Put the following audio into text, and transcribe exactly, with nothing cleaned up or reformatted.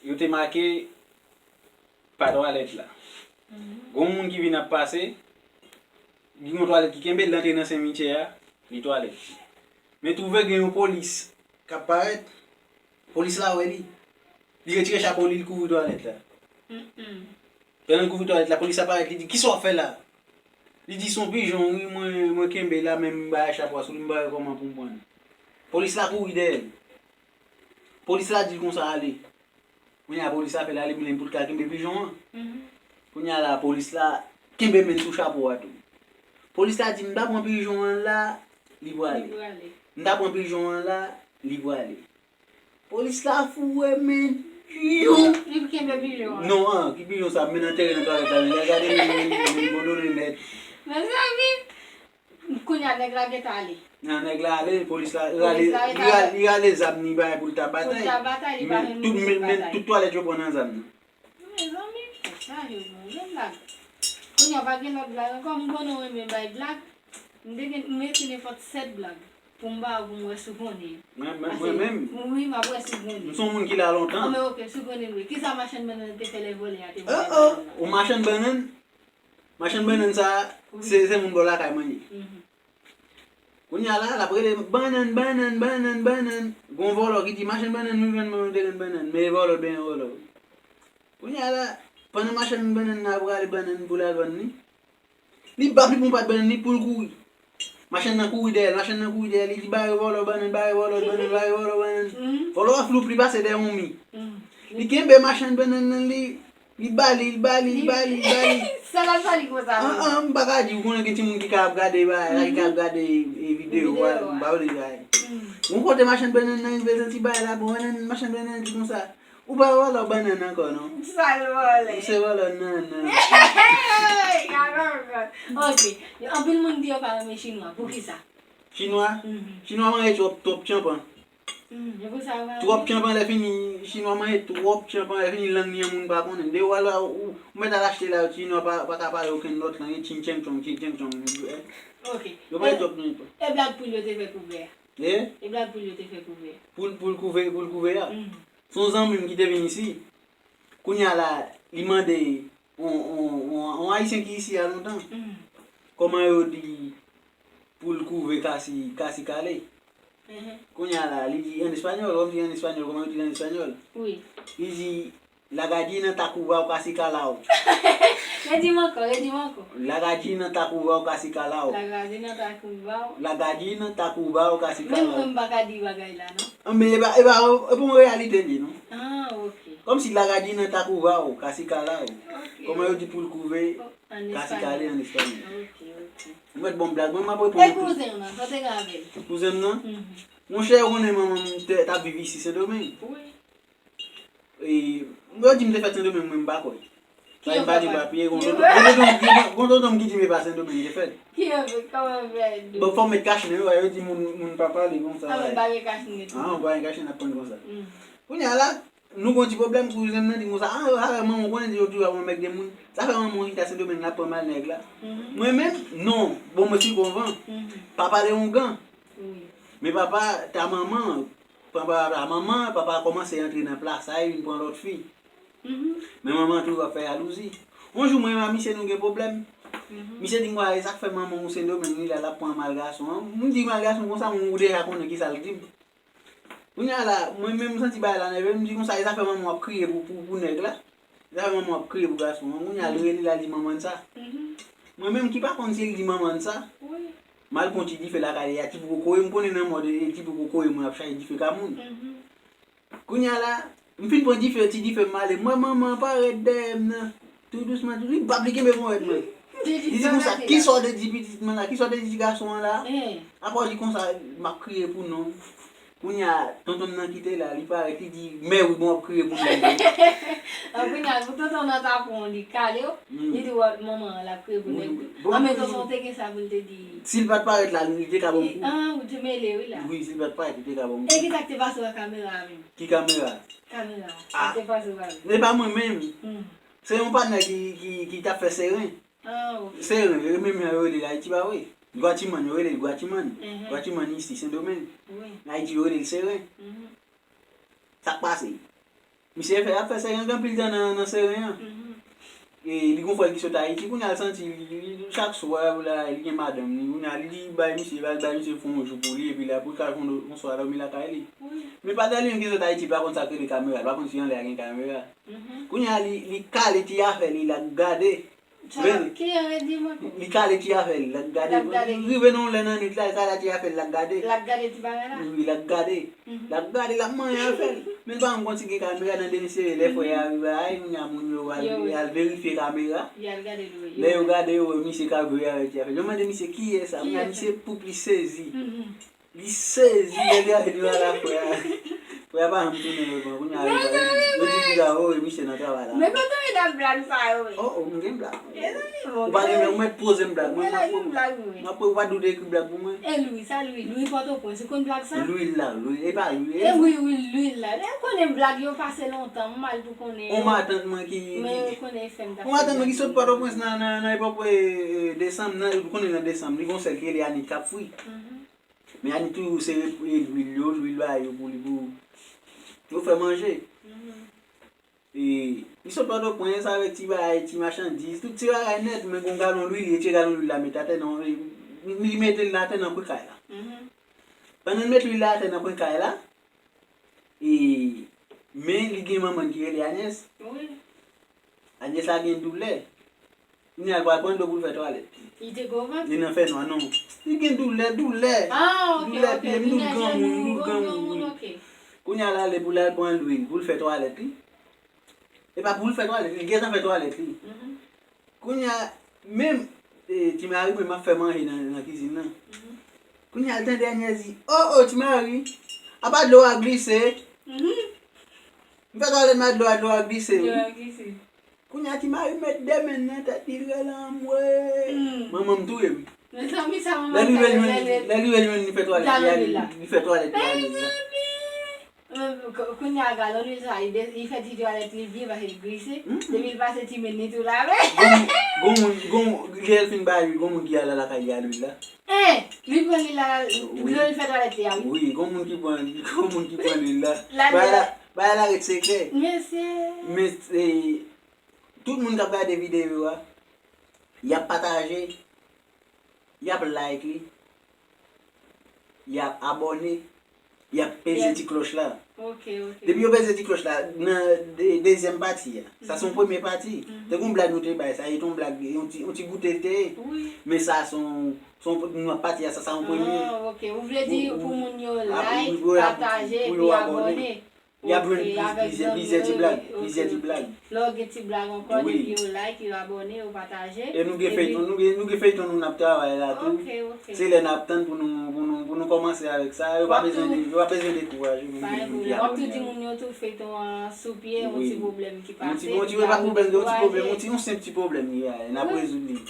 Yo te make pa twalèt la. Gon moun ki vin ap pase, li gon twalèt ki kenbe l antre nan simityè a, li twalèt. Men twouve gen yon polis k ap parèt, polis la wè li. Li retire chapo li, li kouvri twalèt la. Pandan l kouvri twalèt la, polis la parèt, li di, "Kisa w ap fè la?" Li di, "Se yon pijon, wi, mwen, mwen kenbe la, men m bay chapo a sou li, m pa wè kòman pou m pran l." Polis la kouri dèyè l. Polis la di l konsa, "Ale." Kounye a, polis la fè l ale, men pou l ka kenbe pijon an. Kounye a la, polis la kenbe men l sou chapo a tou. Polis la di, "M pa pran pijon an la, li prale. M ta pran pijon an la, li prale." Polis la foure men yon. Li kenbe pijon an. Non, an, ki pijon sa, men antere nan twalèt la, men lè gade men, men, men, men, men, nèt. Mezanmi, kounye a nèg la gentan ale. Nan nèg la ale, polis la, li rale, li rale, li rale zam ni bagay pou l ta batay. Pou l ta batay, li pa menm li pou l batay. Men tout, men, men tout twalèt yo pran nan zam nan. Mezanmi, sa yo bon, gen blag. Kounye a pa gen lòt blag ankò, m konnen w renmen bay blag. M te gen, m ekri nenpòt sèt blag pou m ba w pou m wè si w konnen yo. Mwen, mwen, mwen menm? Wi, m ap wè si w konnen. M se yon moun ki la lontan. An, men oke, si w konnen vre. Kisa machann bannann te fè lè vòlè a te vòlè bannann nan? Yon machann bannann? Machann bannann sa, se, se moun bò lakay mwen ye. Kounye a la, l ap rele, "Bannann, bannann, bannann, bannann." Gon vòlò ki di, "Machann bannann, nou jwenn mwen, nou te jwenn bannann." Men e vòlò, byen vòlò. Kounye a la, pandan machann bannann nan ap rale bannann pou l al vann li, li bap li pran yon pat bannann li pou l kouri. Machann nan kouri dèyè l, machann nan kouri dèyè l, li di, "Bare vòlò bannann, bare vòlò bannann, bare vòlò bannann." Vòlò a floup li pase dèyè yon mi. Li kenbe machann bannann nan, li, li ba li, li ba li, li ba li, li ba li. Sa l ap ba li konsa menm? An, an, m pa ka di, ou konnen gen timoun ki ka ap gade bagay la, ki ka ap gade, e, videyo a, m pa vle di bagay. Yon kote machann bannann nan rive santi bagay la bon, bannann, machann bannann di konsa, "Ou pa vòlò bannann ankò non. Sa l vòlè? Ou se vòlò nan, nan." Oke. Anpil moun di yo pa renmen chinwa. Poukisa? Chinwa? Chinwa manje twòp, twòp tchanpan. Twòp tchanpan, lè fini, chinwa manje twòp tchanpan, lè fini lang li an moun pa konnen. Depi w al la, ou, ou mèt al achte la, chinwa pa, pa ka pale okenn lòt lang, e chin cheng chong, chin cheng chong. Oke. Yo manje twòp chinwa. E blag poul yo te fè kouvè a? E? E blag poul yo te fè kouvè a? Poul, poul kouve, poul kouve a? Se yon zanmi m ki te vin isi. Kounye a la, li mande yon, yon, yon, yon Ayisyen ki isi a lontan, kòman yo di pou l kouve kasi, kasi kale. Kounye a la, li di an espanyòl, kòm di an espanyòl, kòman yo di an espanyòl? Li di, "La gallina está cubao casi calao." Redi m ankò, redi m ankò. "La gallina está cubao casi calao." La gallina está cubao. La gallina está cubao casi calao. Menm mwen m pa ka di bagay la, non. An, men e pa, e pa, e pa yon reyalite li, non. Ah, ok. Kòmsi la gallina está cubao casi calao. Ok. Kòman yo di pou l kouve kasi kale an espanyòl? Ok, ok. Ou mèt bon blag, mwen m ap reponn. E kouzen w nan, sa w te gen avè l? Kouzen m nan? Mhm. Monchè, ou konnen manman m te, t ap viv isi Sendomeng. Wi. E, yo di m te fèt Sendomeng, mwen m pa kwè. Sa m pa di papye, gon tonton, gon tonton, gon tonton m ki di m e pa Sendomeng m te fèt. Ki yo fè, kòman fè di? Bon, fò m met kachnen, wi, yo di moun, moun pa pale konsa. Ah, men pa gen kachnen tou. Ah, pa gen kachnen, n ap pran konsa. Mm. Kounye a la, nou gon ti pwoblèm, kouzen m nan di m konsa, ah, ah, manman w konnen di yo toujou ap anmègde moun. Sa fè manman w chita Sendomeng, l ap pran mal nèg la. Mhm. Mwen menm, non. Bon, mwen swiv konvan. Mhm. Pa pale ongan. Wi. Men papa, ta manman, papa, ta manman, papa kòmanse antre nan plas sa, e vin pran lòt fi. Mhm. Men manman toujou ap fè jalouzi. Yon jou, mwen menm ak misye, nou gen pwoblèm. Mhm. Misye di m, "Wa, e sa k fè manman w Sendomeng, li la, l ap pran mal gason an?" M di mal gason konsa, mwen, ou deja konnen kisa l di m. Kounye a la, mwen menm, m santi bagay la nève m, m di konsa, e sa fè manman w ap kriye pou, pou, pou nèg la. E sa fè manman w ap kriye pou gason an. Kounye a, l rele l, al di manman l sa. Mhm. Mwen menm ki pa konn si l di manman l sa, wi, m al pran ti dife lakay li a, ti pou kokoye, m konnen nan mòd, e, ti pou kokoye, mwen ap chache dife ka moun. Mhm. Kounye a la, m fin pran dife, ti dife m ale. M wè manman an parèt dèyè m nan. Tou dousman, tou, li bab, li kenbe ponyèt mwen. Li di konsa, "Kisa w te di pitit mwen la? Kisa w te di ti gason an la?" Apa w di konsa, m ap kriye pou non. Kounye a, tonton m nan ki te la, li parèt, li di, "Mè wi, bon, w ap kriye pou nèg wi." An kounye a, pou tonton nan ta pran li kale w, li di, "Wè, manman an, l ap kriye pou nèg wi." Bon, an, men tonton te gen sa pou l te di. Si l pa t parèt la, li te ka ban m kou. Ah, ou te mele wi la. Wi, si l pa t parèt, li te ka ban m kou. E kisa k te pase w ak kamera a menm? Ki kamera? Kamera. Ah. Sa te pase w a menm? E pa mwen menm. Hmm. Se yon patnè ki, ki, ki t ap fè seren. Ah, ok. Seren, e menm jan yo rele l Ayiti pa vre. Gwatimann, yo rele l Gwatimann. Mhm. Gwatimann isi, Sendomeng. Wi. Ayiti, yo rele l seren. Mhm. Sa k pase? Misye fè, ap fè seren, gen anpil tan nan, nan seren an. E li gon frè l ki sot Ayiti, kounye a l santi li, li, li, chak swa, la, li gen madanm li, kounye a li bay misye, bay, bay misye fè yon jou pou li, epi la, pou l ka fè yon, yon swa dòmi lakay li. Men pa de li menm ki sot Ayiti, pa konn sa k rele kamera, pa konn si anlè a gen kamera. Kounye a li, li kale ti afè li, l ap gade. Sa, ki jan yo di m ankò? Li kale ti afè l, l ap gade. L ap gade. Rive nan yon lè nan nwit la, li kale ti afè l, l ap gade. L ap gade ti bagay la? Wi, l ap gade. L ap gade, l ap manyen afè l. Men l pa janm konn si gen kamera nan de misye, lè frè a rive a, kounye a moun yo al, al verifye kamera. Lè yo gade, yo wè misye k ap jwe avèk ti afè l. Yo mande misye kiyès sa, kounye a misye poup li sezi. Li sezi, lè li rive a la frè a. Frè a pa janm tounen yo pran. Kounye a yo di piga, o, e misye nan travay la. Men kote w met ap blag sa yo, wi? O, o, m gen blag. Ou pa gen blag, ou mèt poze m blag. Mwen, m ap, m ap, ou pa doute ekri blag pou mwen. E lwi, sa lwi, lwi Pòtoprens, ou konn blag sa? Lwi la, lwi, e pa lwi. E wi, wi, lwi la. E m konnen blag yo pase lontan, m mal pou konnen yo. On matant mwen ki, on matant mwen ki sot Pòtoprens nan, nan, nan epòk, e, e, desanm, nan, ou konnen nan desanm, li gon sèl ki rele Anit k ap fri. Men Anit toujou se lwil yo, lwil ba yo pou li pou yo fè manje. E, li sot Pòtoprens avèk ti bagay, ti machandiz, tout ti bagay nèt, men gon galon lwil, li retire galon lwil la, mete atè nan, li, li mete l atè nan kwen kay la. Pandan l met lwil la atè nan kwen kay la, e, men li gen manman ki rele Anyès. Anyès la gen doulè. Kounye a l pral pran dlo pou l fè twalèt. Li te gwo vant? Li nan fènwa, non. Li gen doulè, doulè. Ah, ok, doulè ok. Pye m, doul granmoun, doul granmoun, wi. Kounye a l ale pou l al pran lwil, pou l fè twalèt li. E pa pou l fè twalèt li, li gentan fè twalèt li. Kounye a, menm, e, ti mari mwen, m ap fè manje nan, nan kizin nan. Kounye a, l tande Anyès di, o, o, ti mari, apa dlo a glise? M fè twalèt mwen, dlo a, dlo a glise, wi. Dlo a glise. Kounye a, ti mari mèt de men nan tèt li, l rele anmwe. Manman m touye m. Mezanmi, sa manman m fè yo lè, lè, lè li rejwenn li fè twalèt li ale, li fè twalèt li ale. Mezanmi! Kounye a, galon lwil sa, li de, li fè ti twalèt li byen, paske li glise. Depi l pase ti men li tou lave. Gon, gon moun, gon, lè l fin bay lwil, gon moun ki al lakay li a lwil la. Hein! Li pran lwil la, dlo l fè twalèt li a, wi. Wi, gon moun ki pran, gon moun ki pran lwil la. Bagay la, bagay la ret sekrè. Mesye. Men, e, tout moun k ap gade videyo a, y ap pataje, y ap like li, y ap abòne, y ap peze ti klòch la. Ok, ok. Depi yo peze ti klòch la, nan de, dezyèm pati a, sa se yon premye pati. Te gon blag nou te bay, sa se yon blag, yon ti, yon ti goute l te ye. Wi. Men sa se yon, se yon, nan pati a, sa se yon premye. Ah, ok. Ou vle di pou moun yo like, pataje, pou yo abòne. Y ap jwenn plizyè ti blag, plizyè ti blag. Lè w gen ti blag ankò, depi yo like, yo abòne, yo pataje. E nou gen feyton, nou gen, nou gen feyton nou n ap travay la tou. Se lè n ap tann pou nou, pou nou, pou nou kòmanse avèk sa. Yo pa bezwen, yo pa bezwen dekouraje moun ki abòne. W ap tou di moun yo tou feyton an sou pye, yon ti pwoblèm ki pase. Yon ti, yon ti, pa pwoblèm, yon ti pwoblèm, yon ti, yon senp ti pwoblèm li genyen, n ap rezoud li.